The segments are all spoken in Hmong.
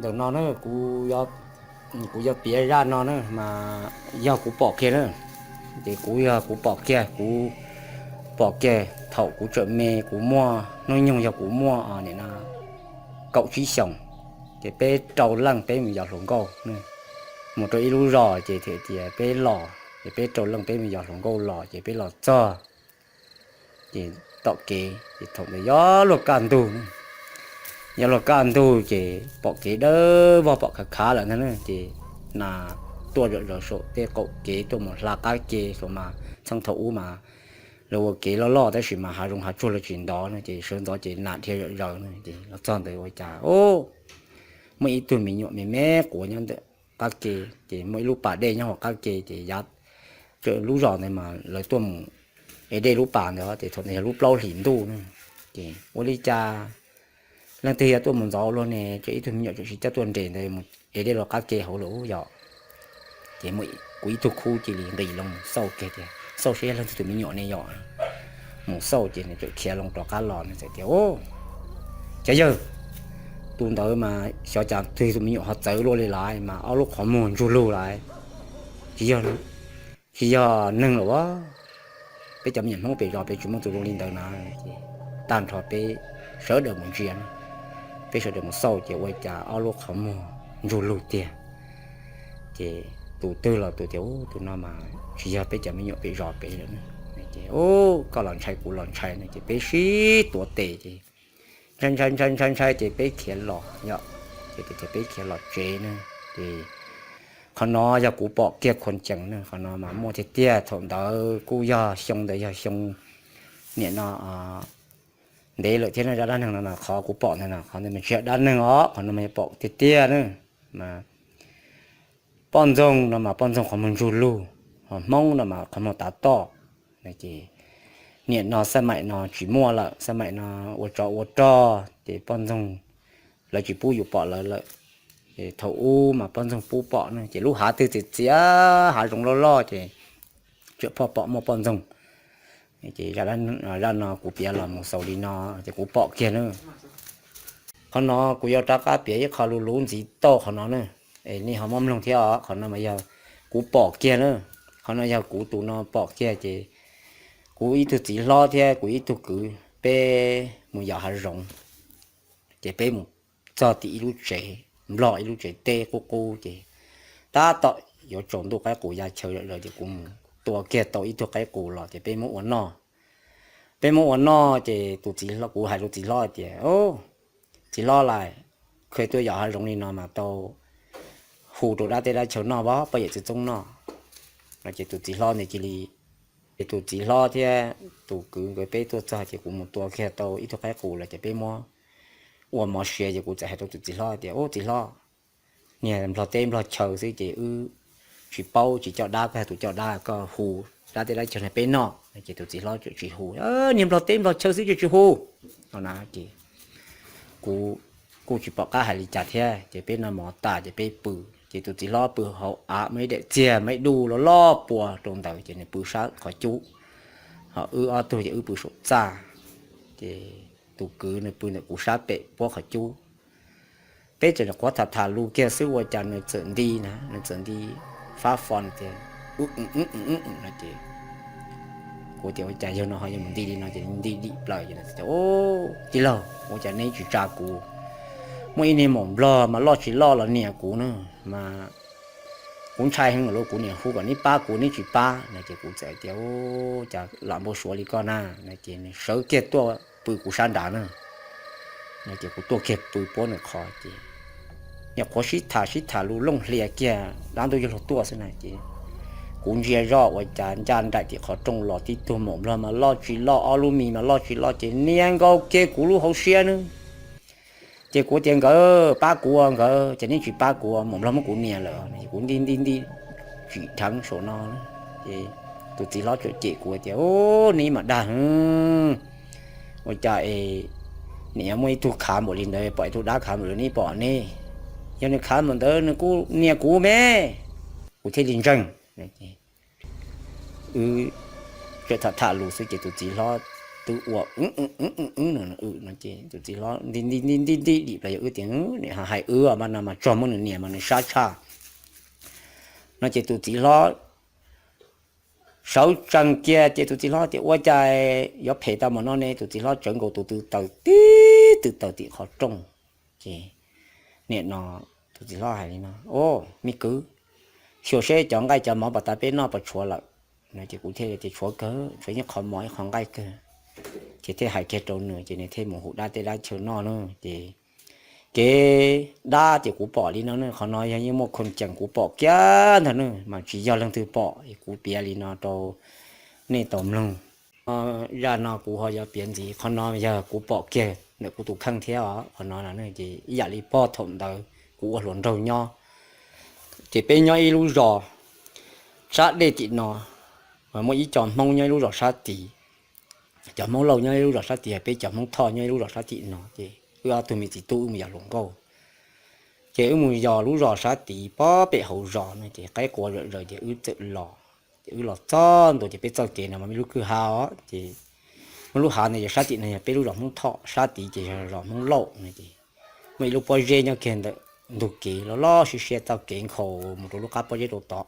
Tam no na, kuv yuav piav zaj no na mas yog kuv pom kiag na. Ces kuv yog kuv pom kiag, kuv pom kiag thaum kuv tseem me, kuv muaj hnub nyoog yog kuv muaj nim no kaum tsib xyoos. Ces peb rau leej peb mus yos hluas nkauj, mus rau ib lub zos ces thiaj tias peb los, ces peb rau leej peb mus yos hluas nkauj los ces peb los txog ces tom kev ces thaum ntawd yog luag kaj ntug, yog luag kaj ntug ces pom kev dawb vog pom khav khav lawm ntag na. Ces nas tuaj zom zaws saum tej qaum kev tuaj mus hla qab ke saum mas txheej thaum ub mas lawv ua kev loj loj tab sis mas hav zoov hav tsuag lawv tsis ntov no ces sawv ntxov ces nas dhia zom zaws no ces los txog ntawd ua cas muaj ib tug me nyuam me me quav nyob ntawm qab ke, ces muaj ib lub pas dej nyob hauv qab ke ces yav, lub zos ntawd mas lawv tuaj mus ev dej lub pas ntawd ces thaum ntawd yog lub plaub hlis ntuj na. Ces ua li cas leej twg yog tuaj mus ntxov luag ne, ces ib tug me nyuam tseem tsis coj tuaj nres ntawd mus ev dej los qab ke hauv lawm yom. Ces kuv ib tug khub cia li nqis loo mus xauj kiag tias xauj saib yog leej twg tus me nyuam ne yom. Mus xauj ces nws txawm khiav loo rov qab los nws txawm tias, Cov yawg, tus ntawd mas xyov cas twg tus me nyuam ho txawv luaj li lawm mas ob lub qhov muag ntsug lug lawm. Tsis yog, tsis yog neeg los as, peb cov me nyuam Hmoob pem zos peb tsis muaj tus zoo li ntawd na. Ces tag nrho peb sawv daws mus ntsia, peb sawv daws mus xauj ces ua cas ob lub qhov muag ntsug lug tiag. Ces tus twg los tus tias, Ub, tus no mas tsis yog peb cov me nyuam pem zos pem lawm. Ces, Ub, koj los ntshai kuv los ntshai no ces peb sib tuav tes ces ntshai ntshai ntshai ntshai ntshai ces peb khiav los yom. Ces peb khiav los tsev na. Ces qhov no yog kuv pom kiag khuas cees na, qhov no mas muaj tiag tiag. Thaum ntawd kuj yog xyoo ntawd yog xyoo niam no ntev lawm thiab no, zaj dab neeg no qhov kuv pom ntawd no qhov ntawd mas tsis yog dab neeg os, qhov no mas yog pom tiag tiag na. Mas poj ntxoog no mas poj ntxoog qhov muag ntsug lug, ho Hmoob no mas qhov muag tav toj. Ces niam no xab maim no tsis muaj lawm, xab maim no ua tsov ua rog ces poj ntxoog lawv tsis pub yus pom lawv lawm. Ces thaum ub mas poj ntxoog pub pom na, ces lub hav twg txias txias hav zoov loj loj ces tseem pom muaj poj ntxoog. Ces zaj no kuv piav los mus xaus li no, ces kuv pom kiag na. Qhov no kuv yuav rov qab piav ib qho lus luv ntxiv tau qhov no na, es nej ho muab mloog thiab os. Qhov no mas yog kuv pom kiag na, qhov no yog kuv tus no pom kiag ces kuv ib tug txiv hlob thiab kuv ib tug kwv peb mus yos hav zoov. Ces peb mus txog tim ib lub tsev nplog, ib lub tsev teb qub qub ces tab tom yuav tsaus ntuj qaib qus ya chaw lawm ces kuv mus tua kiag tau ib tug qaib qus los ces peb muab ua noj. Peb muab ua noj ces tus txiv, kuv hais rau txiv hlob tias, Txiv hlob, lawv tuaj yos hav zoov li no mas tau hu rau dab teb dab chaw noj, poj yawm txwv txoob noj no. Ces tus txiv hlob ntawd cia li, ces tus txiv hlob thiab tus kwv nkawd peb tuaj txog ces kuv mus tua kiag tau ib tug qaib qus los ces peb muab ua mov siav ces kuv txawm hais rau tus txiv hlob tias, Ub, txiv hlob, niag nplog teb nplog chaw xwb ces wb tsis paub, tsis coj dab, koj yog tus coj dab koj hu dab teb dab chaw no peb noj. Ces tus txiv hlob tsis hu, Niag nplog teb nplog chaw xwb ces tsis hu no na. Ces kuv kuj tsis pom qab hais li cas thiab ces peb noj mov tas ces peb pw. Ces tus txiv hlob pw hauv av, muaj ib daim txiag muaj ib duj loj loj pua rau ntawd ces nws pw sab qhov cub, ho wb ob tug ces wb pw saum txaj. Ces tus kwv nws pw ntawm kuv sab pem puab qhov cub. Peb tseem qhuav tham tham lus kiag xwb ua cas nws txawm nti na, nws txawm nti fab fo tias, no ces kuv tias, Ua cas yawg no ho yuav mus nti li no? Ces nti dim plaws ces, Tij laug, ua cas neb tsis tsa kuv? Muaj ib niag maum nplog mas loj tsis loj los nias kuv na, mas kuv ntshai heev lawm, kuv niam hu kom neb pab kuv neb tsis pab no. Ces kuv txawm tias, Ub, cas lam npau suav li koj na no. Ces nws sawv kiag tuaj pw kuv sab nrad na. No ces kuv tuaj kiag pw puab nws qhov ces nyuam qhuav sib tham sib tham lus looj hlias kiag, dab ntuj yuav luag tuaj xwb na. Ces kuv ntsia zoj ua cas ncaj nraim tim qhov rooj los tib tug maum nplog mas loj tsis loj, ob lub mis mas loj tsis loj ces nias nkaus kiag kuv lub hauv siab na. Ces kuv tias, Nkawd pab kuv nkawd, ces neb tsis pab kuv, maum nplog muab kuv nias lawm. Kuv nti nti nti tsim dheev saum no. Ces tus txiv hlob txawm cem kuv tias, Ub, neb mas dag heev, ua cas es nim muaj ib tug khav npaum li ntawd, pom ib tug dab khav npaum li neb pom ne? Yog nws khav npaum ntawd nws kuj nias kuv me, kuv thiaj li ntseeg. Wb tseem tham tham lus xwb ces tus txiv hlob twb ua wb no ces tus txiv hlob nti nti nti nti dim plaws yog wb tias, nim hais wb mas no mas txog muab nws niam mas nws sab tshaj no ces tus txiv hlob sawv tsees kiag ces tus txiv hlob tias, ua cas yuav phem tau npaum no ne? Tus txiv hlob tsawv nkaus tus tw taws tib tw taws tim qhov rooj. Ces nim no tus txiv hlob hais li no, o, me kwv, xyuas seb cov nqaij cov mov puas tas peb noj puas tshuav lawm no ces kuv thiaj tias tshuav kawg, tshuav ib qho mov ib qho nqaij kawg. Ces thiaj hais kiag rau nws ces nws thiaj mus hu dab tej dab chaw noj na ces kev dab ces kuv pom li no ne, qhov no yog yeej muaj khoom ceem kuv pom kiag ntag ne, mas tsis yog leej twg pom es kuv piav li no rau nej tau mloog. Zaj no kuv ho yuav piav ntxiv, qhov no yog kuv pom kiag ntawm kuv tus kheej thiab os. Qhov no ces ib yam li pog thaum ntawd kuv ua hluas nraug nyob, ces peb nyob ib lub zos sab dej tim no, mas muaj ib co Hmoob nyob ib lub zos sab tid. Cov Hmoob Lauj nyob ib lub zos sab tid, peb cov Hmoob Thoj nyob ib lub zos sab tim no ces wb ob tug me txiv tub wb mus yos hluas nkauj. Ces wb mus yos lub zos sab tid pob pem hauv zos no ces qaib qua zom zaws ces wb txawm los. Ces wb los txog ntua ces peb txoj kev no mas muaj ib lub kwj ha os, ces muaj lub hav ntawd yog sab tim no yog peb lub zos Hmoob Thoj, sab tid ces yog zos Hmoob Lauj no ces muaj ib lub pob zeb nyob kiag ntawm ntug kev loj loj siab siab, txoj kev nkhaus mus rau lub qab pob zeb rau tod.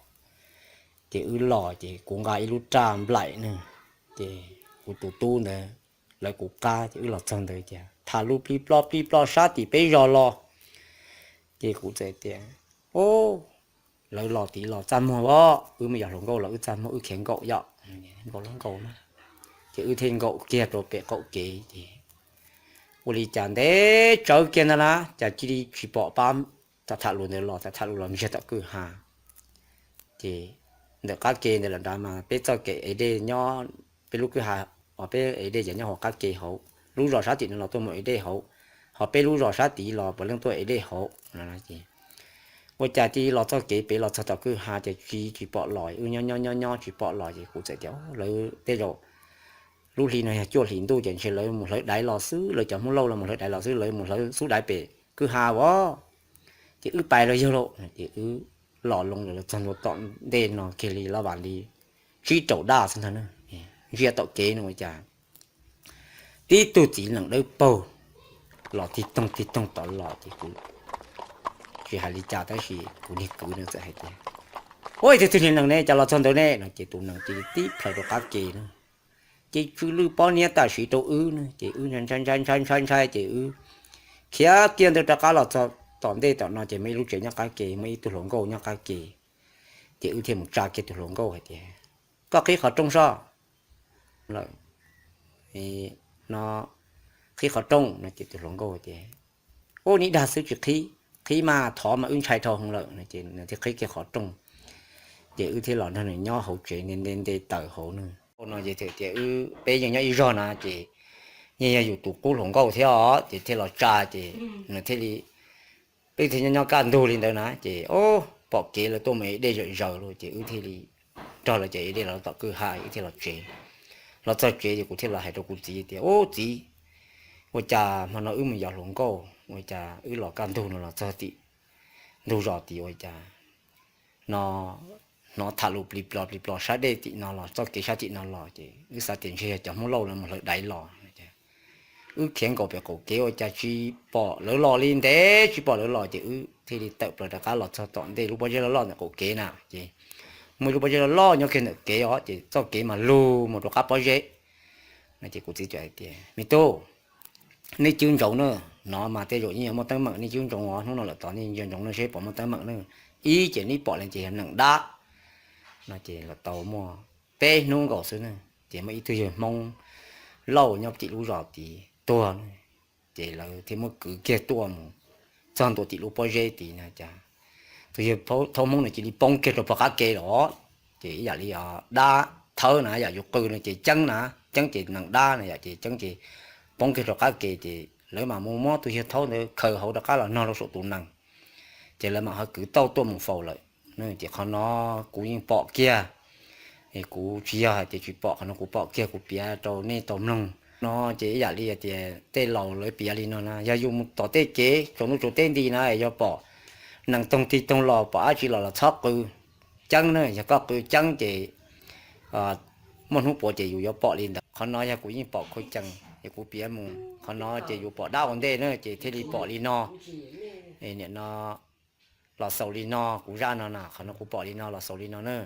Ces wb los ces kuv nqa ib lub raj nplaim ne, ces kuv tus tub ntawd lawv kuv qab ces wb los txog ntawd ces tham lus plij ploj plij ploj sab tim peb zos los. Ces kuv txawm tias, o, lawv los tid los txaj muag os, wb mus yos hluas nkauj los wb txaj muag wb khiav nkaum yom, nkaum los nkaum na. Ces wb thiaj nkaum kiag rau pem qaum kev ces ua li cas ntev tsawv kiag ntag na, cas cia li tsis pom pab tham tham lus ntawd los, tham tham lus los ntsiag tom kwj ha. Ces ntawm qab ke ntawd los nrad mas peb txoj kev ev dej nyob, peb lub kwj ha, o, peb ev dej ces nyob hauv qab ke hauv, lub zos sab tim no los tuaj mus ev dej hauv, ho peb lub zos sab tid los puav leej tuaj ev dej hauv no ces ua cas cia li los txoj kev pem los txog tom kwj ha ces tsis tsis pom los, wb nyob nyob nyob nyob tsis pom los ces kuv txawm tias lawv tej zaum lub hli no yog cuaj hlis ntuj ces ntshe lawv mus hlawv daiv los xwb, lawv cov Hmoob Lauj los mus hlawv daiv los xwb, lawv mus hlawv xub daiv pem kwj ha as. Ces wb pais los yog lauj, ces wb los loo lawm los txog ntua tom ntej no kiag li laj vam li tsib rau daj xwb ntag na. Ntsia tom kev no ua cas tib tug txiv nees dawb paug los tig toog tig toog tod los ces kuv tsis hais li cas tab sis kuv niag kwv no txawm hais tias, ua, tus twg niag nees ne, cas los txog ntawd ne no ces tus nees cia li tib plhaws rau qab ke na. Ces tsw lwj pob niab tam sim rau wb na ces wb ntshai ntshai ntshai ntshai ntshai ces wb khiav kiag ntawd rov qab los txog tom ntej tom no ces muaj ib lub tsev nyob qab ke, muaj ib tug hluas nkauj nyob qab ke. Ces wb thiaj mus tsa kiag tus hluas nkauj hais tias, koj qhib qhov rooj sob lawm no, qhib qhov rooj no ces tus hluas nkauj tias, ub, nib dag xwb tsis qhib, qhib mas thov mas wb ntshai dhau hwv lawm no ces nws thiaj qhib kiag qhov rooj. Ces wb thiaj los nrog nws nyob hauv tsev nte nte nte taws hauv na. No ces thaum tias wb peb yeej nyob ib zog na ces yeej yog yus tus qub hluas nkauj thiab os ces thiaj los tsa ces nws thiaj li, peb thiaj nyob nyob kaj ntug li ntawd na ces, o, pom kev lawv tuaj mus ev dej zom zaws lauj ces wb thiaj li nrog lawv cov ev dej los tom kwj ha wb thiaj los tsev. Los txog tsev ces kuv thiaj los hais rau kuv txiv tias, ub txiv, ua cas hmo no wb mus yos hluas nkauj ua cas wb los kaj ntug no los txog tim ntug zos tid ua cas no hnov tham lus plig plo plig plo sab dej tim no los txoj kev sab tim no los ces wb xav tias ntshe yog cov Hmoob Lauj lawv mus hlawv daiv los. Wb khiav nkaum pem qaum kev ua cas tsis pom lawv los li, ntev tsis pom lawv los ces wb thiaj li tawm plaws rov qab los txog tom ntej lub pob zeb loj loj ntawm qaum kev na ces muaj ib lub pob zeb loj loj nyob kiag ntawm kev os ces txoj kev mas lug mus rau qab pob zeb. No ces kuv txiv txawm hais tias, me tub, nej cim ntsoov na, no mas tej zaum yeej yuav muaj teeb meem, nej cim ntsoov os, hnub no lawm tod nej ntsia ntsoov no seb puas muaj teeb meem na. Ib ces nej pom li ces yog nees dab no ces los tau muaj peb hnub nkaus xwb na ces muaj ib tug yawg Hmoob Lauj nyob tim lub zos tid tuag na ces lawv thiaj muab kwv kiag tuaj mus txog ntua tim lub pob zeb tid na cas tus yawg thaub Hmoob no cia li poob kiag rau pog qab ke los ces ib yam li dab thawb na yam yus qw no ces ceeb na, ceeb ces nees dab na yom ces ceeb ces poob kiag rau qab ke ces lawv mam mus muab tus yawg thaub ntawd khaws hauv rov qab los nog rau saum tus nees ces lawv mam ho kwv tauj tuaj mus faus lawm. Ces qhov no kuv yeej pom kiag, kuv tsis yog hais tias tsis pom, qhov no kuv pom kiag kuv piav rau nej tau mloog. No ces ib yam li tias tej laus lawv piav li no na, yog yus mus tom tej kev tsaus ntuj tsaus teb nti na es yuav pom nees toog tig toog los pom dab tsi los los txhob qw, ceeb na, yog koj qw ceeb ces muaj hnub puav ces yus yuav pom li ntawd. Qhov no yog kuv yeej pom khuv cees es kuv piav mus, qhov no ces yuav pom dab ua ntej na, ces thiaj li pom li no. Nim no los xaus li no, kuv zaj no na, qhov no kuv pom li no los xaus li no na.